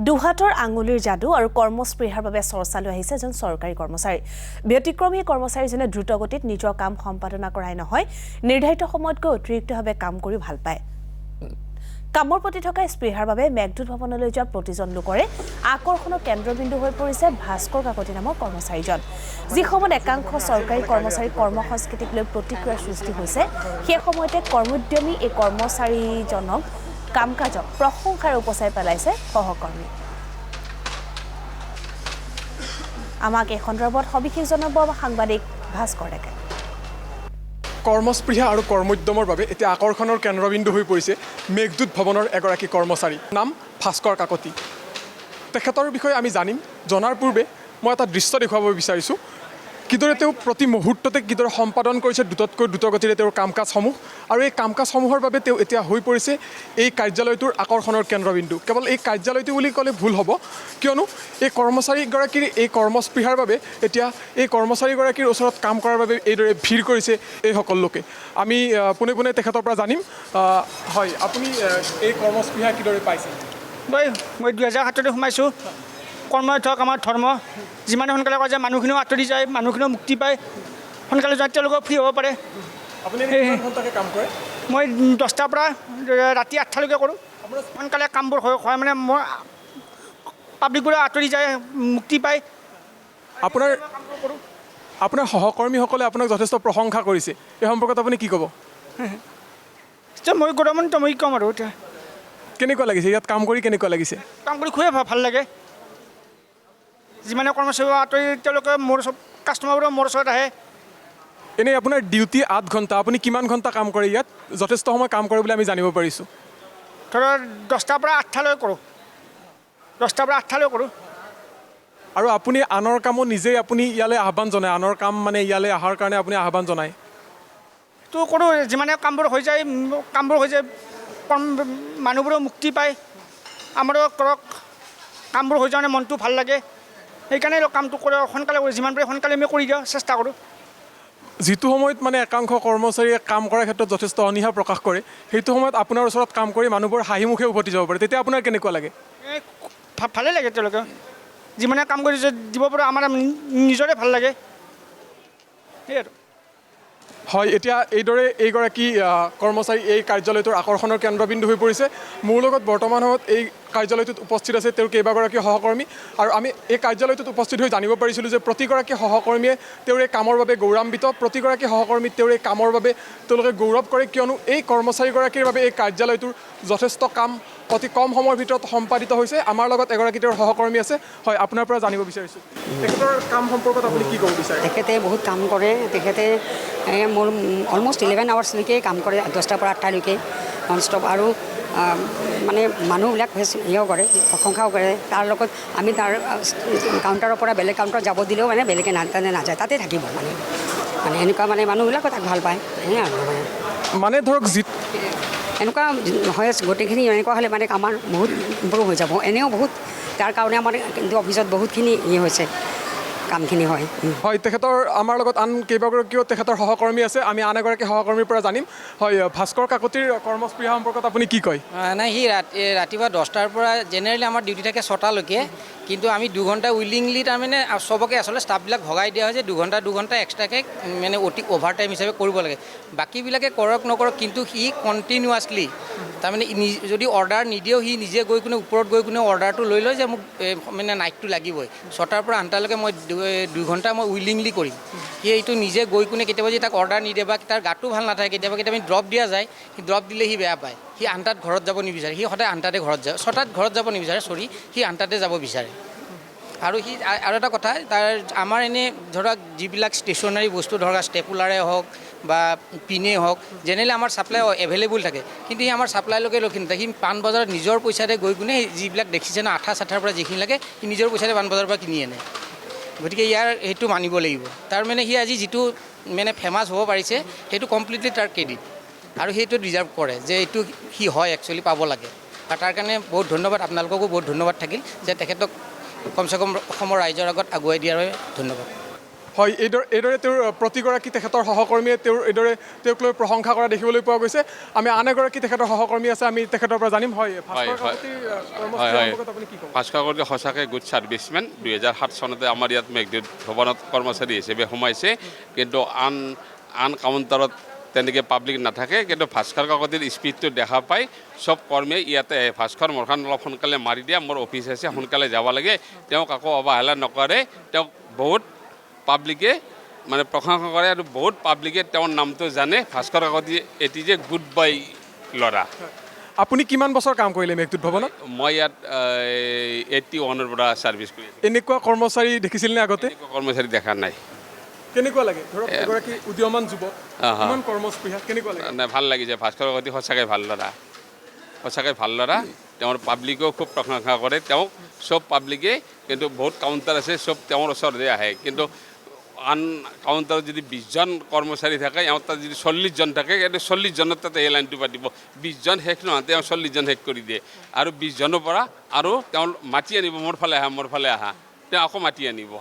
দুহাতৰ আঙুলিৰ যাদু আৰু কৰ্মস্পৃহাৰ বাবে চৰ্চালৈ আহিছে এজন চৰকাৰী কৰ্মচাৰী। ব্যতিক্ৰমী কৰ্মচাৰীজনে দ্ৰুতগতিত নিজৰ কাম সম্পাদনা কৰাই নহয়, নিৰ্ধাৰিত সময়তকৈ অতিৰিক্তভাৱে কাম কৰি ভাল পায়। কামৰ প্ৰতি থকা স্পৃহাৰ বাবে মেঘদূত ভৱনলৈ যোৱা প্ৰতিজন লোকৰে আকৰ্ষণৰ কেন্দ্ৰবিন্দু হৈ পৰিছে ভাস্কৰ কাকতি নামৰ কৰ্মচাৰীজন। যি সময়ত একাংশ চৰকাৰী কৰ্মচাৰীৰ কৰ্ম সংস্কৃতিক লৈ প্ৰতিক্ৰিয়াৰ সৃষ্টি হৈছে, সেই সময়তে কৰ্মোদ্যমী এই কৰ্মচাৰীজনক কাম কাজক প্ৰশংসাৰে উপচাই পেলাইছে সহকৰ্মী। আমাক এই সন্দৰ্ভত সবিশেষ জনাব সাংবাদিক ভাস্কৰ ডেকাই। কৰ্মস্পৃহা আৰু কৰ্মোদ্যমৰ বাবে এতিয়া আকৰ্ষণৰ কেন্দ্ৰবিন্দু হৈ পৰিছে মেঘদূত ভৱনৰ এগৰাকী কৰ্মচাৰী, নাম ভাস্কৰ কাকতি। তেখেতৰ বিষয়ে আমি জানিম। জনাৰ পূৰ্বে মই এটা দৃশ্য দেখুৱাব বিচাৰিছোঁ, কিদৰে তেওঁ প্ৰতি মুহূৰ্ততে কিদৰে সম্পাদন কৰিছে দ্ৰুততকৈ দ্ৰুতগতিৰে তেওঁৰ কাম কাজসমূহ, আৰু এই কাম কাজসমূহৰ বাবে তেওঁ এতিয়া হৈ পৰিছে এই কাৰ্যালয়টোৰ আকৰ্ষণৰ কেন্দ্ৰবিন্দু। কেৱল এই কাৰ্যালয়টো বুলি ক'লে ভুল হ'ব, কিয়নো এই কৰ্মচাৰীগৰাকীৰ এই কৰ্মস্পৃহাৰ বাবে এতিয়া এই কৰ্মচাৰীগৰাকীৰ ওচৰত কাম কৰাৰ বাবে এইদৰে ভিৰ কৰিছে এইসকল লোকে। আমি পোনে পোনে তেখেতৰ পৰা জানিম। হয়, আপুনি এই কৰ্মস্পৃহা কিদৰে পাইছে? মই 2007তে সোমাইছোঁ। কৰ্মই ধৰক আমাৰ ধৰ্ম। যিমানে সোনকালে কৰা যায়, মানুহখিনিও আঁতৰি যায়, মানুহখিনিও মুক্তি পায়। সোনকালে যোৱাত তেওঁলোকেও ফ্ৰী হ'ব পাৰে। আপুনি এনে কিমান ঘণ্টাকৈ কাম কৰে? মই 10টাৰ পৰা ৰাতি 8টালৈকে কৰোঁ। সোনকালে কামবোৰ হয়, মানে মই পাব্লিকবোৰে আঁতৰি যায়, মুক্তি পায়। আপোনাৰ সহকৰ্মীসকলে আপোনাক যথেষ্ট প্ৰশংসা কৰিছে, এই সম্পৰ্কত আপুনি কি ক'ব? এতিয়া মই গৌৰৱান্বিত, মই ক'ম আৰু এতিয়া। কেনেকুৱা লাগিছে ইয়াত কাম কৰি, কেনেকুৱা লাগিছে? কাম কৰি খুবেই ভাল লাগে। যিমানে কৰ্মচাৰী আঁতৰি, তেওঁলোকে মোৰ ওচৰত, কাষ্টমাৰবোৰো মোৰ ওচৰত আহে। এনেই আপোনাৰ ডিউটি 8 ঘণ্টা, আপুনি কিমান ঘণ্টা কাম কৰে ইয়াত? যথেষ্ট সময় কাম কৰে বুলি আমি জানিব পাৰিছোঁ। ধৰক 10টাৰ পৰা 8টালৈ কৰোঁ, 10টাৰ পৰা 8টালৈ কৰোঁ। আৰু আপুনি আনৰ কামো নিজেই আপুনি ইয়ালৈ আহ্বান জনায়, আনৰ কাম মানে ইয়ালৈ অহাৰ কাৰণে আপুনি আহ্বান জনায়? তো কৰোঁ। যিমানে কামবোৰ হৈ যায়, কামবোৰ হৈ যায়, কম মানুহবোৰেও মুক্তি পায়। আমাৰো কৰক কামবোৰ হৈ যাওঁতে মনটো ভাল লাগে। সেইকাৰণে কামটো কৰে সোনকালে কৰোঁ, যিমান পাৰি সোনকালে আমি কৰি দিওঁ চেষ্টা কৰোঁ। যিটো সময়ত মানে একাংশ কৰ্মচাৰীয়ে কাম কৰাৰ ক্ষেত্ৰত যথেষ্ট অনীহা প্ৰকাশ কৰে, সেইটো সময়ত আপোনাৰ ওচৰত কাম কৰি মানুহবোৰ হাঁহিমুখে উভতি যাব পাৰে, তেতিয়া আপোনাৰ কেনেকুৱা লাগে? এই ভালেই লাগে। তেওঁলোকে যিমানে কাম কৰি দিব পাৰোঁ, আমাৰ নিজৰে ভাল লাগে, সেই আৰু। হয়, এতিয়া এইদৰে এইগৰাকী কৰ্মচাৰী এই কাৰ্যালয়টোৰ আকৰ্ষণৰ কেন্দ্ৰবিন্দু হৈ পৰিছে। মোৰ লগত বৰ্তমান সময়ত এই কাৰ্যালয়টোত উপস্থিত আছে তেওঁৰ কেইবাগৰাকী সহকৰ্মী, আৰু আমি এই কাৰ্যালয়টোত উপস্থিত হৈ জানিব পাৰিছিলোঁ যে প্ৰতিগৰাকী সহকৰ্মীয়ে তেওঁৰ এই কামৰ বাবে গৌৰৱান্বিত। প্ৰতিগৰাকী সহকৰ্মী তেওঁৰ এই কামৰ বাবে তেওঁলোকে গৌৰৱ কৰে, কিয়নো এই কৰ্মচাৰীগৰাকীৰ বাবে এই কাৰ্যালয়টোৰ যথেষ্ট কাম অতি কম সময়ৰ ভিতৰত সম্পাদিত হৈছে। আমাৰ লগত এগৰাকী তেওঁৰ সহকৰ্মী আছে। হয়, আপোনাৰ পৰা জানিব বিচাৰিছোঁ, তেখেতৰ কাম সম্পৰ্কত আপুনি কি ক'ব বিচাৰে? তেখেতে বহুত কাম কৰে। তেখেতে মোৰ অলমষ্ট 11 আৱাৰ্ছলৈকে কাম কৰে, 10টাৰ পৰা 8টালৈকে নন ষ্টপ। আৰু মানে মানুহবিলাক হেৰিও কৰে, প্ৰশংসাও কৰে। তাৰ লগত আমি তাৰ কাউণ্টাৰৰ পৰা বেলেগ কাউণ্টাৰত যাব দিলেও মানে বেলেগে তাতে নাযায়, তাতে থাকিব। মানে মানে এনেকুৱা মানে মানুহবিলাকো তাক ভাল পায়, সেয়াই আৰু মানে। মানে ধৰক যি এনেকুৱা হৈ আছে গোটেইখিনি। এনেকুৱা হ'লে মানে আমাৰ বহুত ইম্প্ৰুভ হৈ যাব। এনেও বহুত তাৰ কাৰণে আমাৰ কিন্তু অফিচত বহুতখিনি ইয়ে হৈছে, কামখিনি হয়। হয়, তেখেতৰ আমাৰ লগত আন কেইবাগৰাকীও তেখেতৰ সহকৰ্মী আছে। আমি আন এগৰাকী সহকৰ্মীৰ পৰা জানিম। হয়, ভাস্কৰ কাকতিৰ কৰ্মস্পৃহা সম্পৰ্কত আপুনি কি কয়? নাই, সি ৰাতিপুৱা 10টাৰ পৰা, জেনেৰেলি আমাৰ ডিউটি থাকে 6টালৈকে, কিন্তু আমি 2 ঘণ্টা উইলিংলি, তাৰমানে চবকে আচলতে ষ্টাফবিলাক ভগাই দিয়া হয় যে 2 ঘণ্টা 2 ঘণ্টা এক্সট্ৰাকৈ মানে অতি অভাৰ টাইম হিচাপে কৰিব লাগে। বাকীবিলাকে কৰক নকৰক, কিন্তু সি কণ্টিনিউৱাছলি তাৰমানে যদি অৰ্ডাৰ নিদিয়েও, সি নিজে গৈ কোনে ওপৰত গৈ কোনে অৰ্ডাৰটো লৈ লয় যে মোক মানে নাইটটো লাগিবই, 6টাৰ পৰা 8টালৈকে মই 2 ঘণ্টা মই উইলিংলি কৰিম। সি এইটো নিজে গৈ কোনে কেতিয়াবা যদি তাক অৰ্ডাৰ নিদিয়ে বা তাৰ গাটো ভাল নাথাকে, কেতিয়াবা কেতিয়াবা আমি ড্ৰপ দিয়া যায়। সি ড্ৰপ দিলে সি বেয়া পায়। সি 8টাত ঘৰত যাব নিবিচাৰে। সি সদায় 8টাতে ঘৰত যায়, 6টাত ঘৰত যাব নিবিচাৰে, চৰি, সি 8টাতে যাব বিচাৰে। আৰু সি আৰু এটা কথা, তাৰ আমাৰ এনেই ধৰক যিবিলাক ষ্টেচনাৰী বস্তু, ধৰক ষ্টেপুলাৰে হওক বা পিনেই হওক, জেনেৰেলি আমাৰ ছাপ্লাই এভেইলেবল থাকে। কিন্তু সি আমাৰ ছাপ্লাইলৈকে ৰখি নাথাকে। সি পাণবজাৰত নিজৰ পইচাতে গৈ কোনে যিবিলাক দেখিছে ন, আঠা চাঠাৰ পৰা যিখিনি লাগে, সি নিজৰ পইচাতে পাণবজাৰৰ পৰা কিনি আনে। গতিকে ইয়াৰ সেইটো মানিব লাগিব। তাৰমানে সি আজি যিটো মানে ফেমাছ হ'ব পাৰিছে, সেইটো কমপ্লিটলি তাৰ ক্ৰেডিট আৰু সেইটো ডিজাৰ্ভ কৰে যে এইটো সি হয়, একচুৱেলি পাব লাগে। আৰু তাৰ কাৰণে বহুত ধন্যবাদ, আপোনালোককো বহুত ধন্যবাদ থাকিল যে তেখেতক কমচে কম অসমৰ ৰাইজৰ আগত আগুৱাই দিয়াৰ বাবে ধন্যবাদ। হয়, এইদৰে তেওঁৰ প্ৰতিগৰাকী তেখেতৰ সহকৰ্মীয়ে তেওঁৰ এইদৰে তেওঁক লৈ প্ৰশংসা কৰা দেখিবলৈ পোৱা গৈছে। আমি আন এগৰাকী তেখেতৰ সহকৰ্মী আছে, আমি তেখেতৰ পৰা জানিম। হয়, ভাস্কৰ কাকতিৰ কৰ্মস্পৃহা সম্পৰ্কত আপুনি কি ক'ব? ভাস্কৰ কাকতি সঁচাকৈ গুড ছাৰ্ভিচমেন। 2007 চনতে আমাৰ ইয়াত মেঘদূত ভৱনত কৰ্মচাৰী হিচাপে সোমাইছে। কিন্তু আন আন কাউণ্টাৰত তেনেকৈ পাব্লিক নাথাকে, কিন্তু ভাস্কৰ কাকতিৰ স্পীডটো দেখা পাই চব কৰ্মীয়ে ইয়াতে আহে। ভাস্কৰ, মোৰখন অলপ সোনকালে মাৰি দিয়া, মোৰ অফিচ আছে, সোনকালে যাব লাগে। তেওঁক আকৌ অৱহেলা নকৰে। তেওঁক বহুত পাব্লিকে মানে প্ৰশংসা কৰে আৰু বহুত পাব্লিকে তেওঁৰ নামটো জানে। ভাস্কৰ কাকতি এটি যে গুড বাই ল'ৰা। আপুনি কিমান বছৰ কাম কৰিলে মেঘদূত ভৱনত? মই ইয়াত 81ৰ পৰা ছাৰ্ভিচ কৰি আছোঁ। এনেকুৱা কৰ্মচাৰী দেখিছিল নে আগতে? এনেকুৱা কৰ্মচাৰী দেখা নাই। কেনেকুৱা লাগে, ধৰক এগৰাকী উদীয়মান যুৱক, ইমান কৰ্মস্পৃহা, কেনেকুৱা লাগে? নাই, ভাল লাগিছে। ভাস্কৰ কাকতি সঁচাকৈ ভাল ল'ৰা, সঁচাকৈ ভাল ল'ৰা। তেওঁৰ পাব্লিকেও খুব প্ৰশংসা কৰে তেওঁক, চব পাব্লিকে। কিন্তু বহুত কাউণ্টাৰ আছে, চব তেওঁৰ ওচৰতে আহে। কিন্তু আন কাউণ্টাৰত যদি 20জন কৰ্মচাৰী থাকে, এওঁৰ তাত যদি 40জন থাকে, কিন্তু 40জনৰ তাতে এই লাইনটো পাতিব। 20জন শেষ নহয়, তেওঁ 40জন শেষ কৰি দিয়ে। আৰু 20জনৰ পৰা আৰু তেওঁ মাতি আনিব, মোৰ ফালে আহা, মোৰ ফালে আহা, তেওঁ আকৌ মাতি আনিব।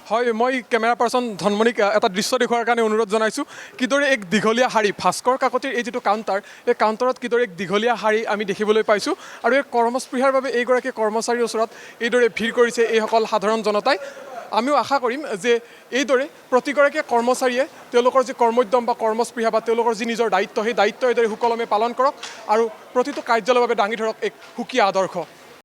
হয়, মই কেমেৰা পাৰ্চন ধনমণিক এটা দৃশ্য দেখুওৱাৰ কাৰণে অনুৰোধ জনাইছোঁ। কিদৰে এক দীঘলীয়া শাৰী ভাস্কৰ কাকতিৰ এই যিটো কাউণ্টাৰ, এই কাউণ্টাৰত কিদৰে এক দীঘলীয়া শাৰী আমি দেখিবলৈ পাইছোঁ আৰু এই কৰ্মস্পৃহাৰ বাবে এইগৰাকী কৰ্মচাৰীৰ ওচৰত এইদৰে ভিৰ কৰিছে এইসকল সাধাৰণ জনতাই। আমিও আশা কৰিম যে এইদৰে প্ৰতিগৰাকী কৰ্মচাৰীয়ে তেওঁলোকৰ যি কৰ্মোদ্যম বা কৰ্মস্পৃহা বা তেওঁলোকৰ যি নিজৰ দায়িত্ব, সেই দায়িত্ব এইদৰে সুকলমে পালন কৰক আৰু প্ৰতিটো কাৰ্যালয়ৰ বাবে দাঙি ধৰক এক সুকীয়া আদৰ্শ।